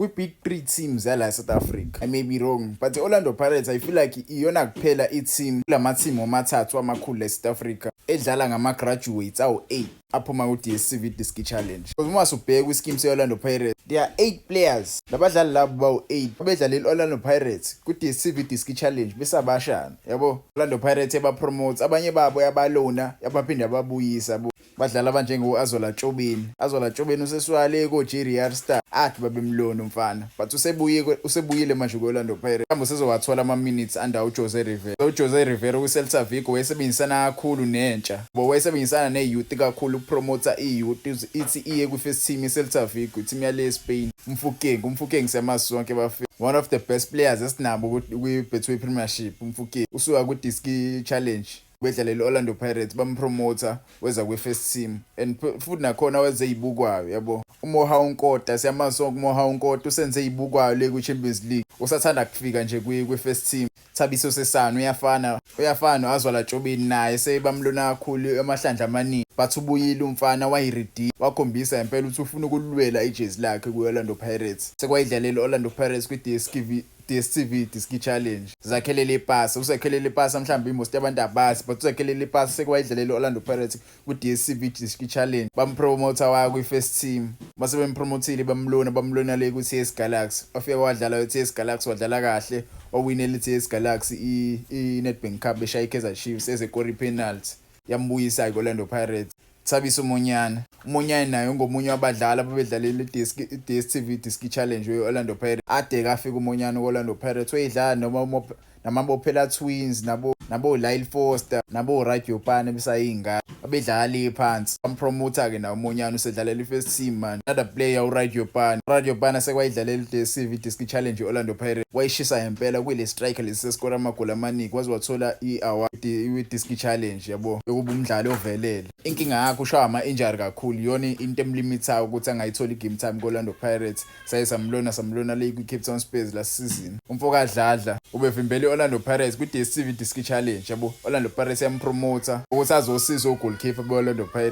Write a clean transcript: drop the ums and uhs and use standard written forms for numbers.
Kwi-big three teams yala e-South Africa. I may be wrong, but i-Orlando Pirates, I feel like iyona kuphela i-team kulama-team omathathu amakhulu la e-South Africa edlala ngama-graduates awu-8 aphuma ku-DStv Diski Challenge. Because uma usubheka kwi-scheme se-Orlando Pirates, there are 8 players. Labadlali labo bawu-8 abedlalela i-Orlando Pirates ku-DStv Diski Challenge besabashana, yabo. Orlando Pirates yabapromote, abanye babo yabalona, yabaphinde yababuyisa bo. Badlala abanjengo-Azola Tshobeni. Azola Tshobeni usesuka ko-Jerry Star athi babemlona umfana, but usebuye, usebuyile manje ku-Orlando Pirates. Mhlawumbe usezowathola ama-minutes under uJose Rivero. UJose Rivero kwi-Celta Vigo wayesebenzisana kakhulu nentsha bo, wayesebenzisana ne-youth kakhulu ukupromotha i-youth ithi iye kwi-first team i-Celta Vigo, i-team yale Spain. UMofokeng, uMofokeng siyamazi sonke bafethu, one of the best players esinabo kwi-Betway Premiership. UMofokeng usuka ku-Diski Challenge, bedlalela i-Orlando Pirates, bampromotha weza kwi-first team and futhi nakhona wenze izibukwayo, yabo. UMohau Nkota siyamazi sonke. UMohau Nkota usenze izibukwayo le kwi-Champions League, usathanda kufika nje kwi-first team. Thabiso Sesane uyafana, uyafana no-Azola Tshobeni, naye sebamlona kakhulu amahlandla amaningi, but ubuyile umfana, wayiready, wakhombisa impela ukuthi ufuna ukulwela ijezi lakhe kwi-Orlando Pirates. Sekwayidlalela i-Orlando Pirates kwi-DStv DStv Diski Challenge. Zakhelele ipasa, usakhelele ipasa, mhlawumbe imost abantu abazi, but usakhelele ipasa, sekwayidlalela i-Orlando Pirates ku-DStv Diski Challenge, bampromotha waya kwi-first team. Mase bempromotile, bamlona, bamlona le ku-TS Galaxy. Wafika wadlala ku-TS Galaxy, wadlala kahle, wawinela i-TS Galaxy i-Nedbank Cup, eshaya i-Kaizer Chiefs, ezekora i-penalty, yambuyisa ku-Orlando Pirates. Thabiso Monyane, uMonyane naye ungomunye wabadlali ababedlalela i-DStv Diski Challenge we-Orlando Pirates. Ade kafika uMonyane ku-Orlando Pirates, wayedlala noma namaBophela Twins, nabo Lyle Foster, nabo Radiopane besayingane, abedlala le phansi. Bampromotha-ke nawo uMonyane, usedlalela i-first team manje. Another player, uRadiopane. URadiopane sekwayidlalela i-DStv Diski Challenge i-Orlando Pirates, wayishisa ngempela kuyile striker lesi sesikora amagoli amaningi, waze wathola i-award i-Diski Challenge, yabo, yokuba umdlali ovelele. Inkinga yakhe ushaya ama-injury kakhulu, iyona into emlimithayo ukuthi angayitholi i-game time ku-Orlando Pirates. Saye samlona, samlona le kwi-Cape Town Spurs last season. Umfo kaDladla ubevimbela i-Orlando Pirates kwi-DStv Diski Challenge, yabo. Orlando Pirates yampromotha ukuthi azosiza o-goalkeeper be-Orlando Pirates.